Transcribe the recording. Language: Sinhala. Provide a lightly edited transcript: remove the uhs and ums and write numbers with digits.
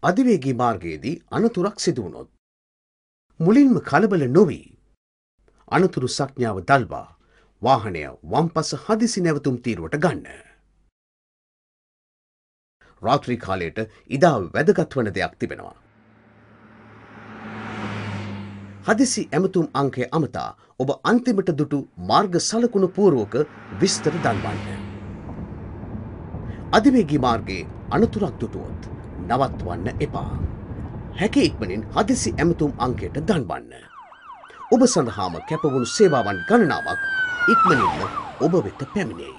අධිවේගී මාර්ගයේදී අනතුරක් සිදු වුණොත් මුලින්ම කලබල නොවී අනතුරු සංඥාව දල්වා වාහනය වම්පස හදිසි නැවතුම් තීරුවට ගන්න. රාත්‍රී කාලයට ඉතා වැදගත් වන දෙයක් තිබෙනවා. හදිසි ඇමතුම් අංකය අමතා ඔබ අන්තිමට දුටු මාර්ග සලකුණු පුවරුවක විස්තර දන්වන්න. අධිවේගී මාර්ගයේ අනතුරක් දුටුවොත් නවත්වන්න එපා. හැකි ඉක්මනින් හදිසි ඇමතුම් අංකයට දන්වන්න. ඔබ සඳහාම කැපවුණු සේවාවන් ගණනාවක් ඉක්මනින්ම ඔබ වෙත පැමිණෙයි.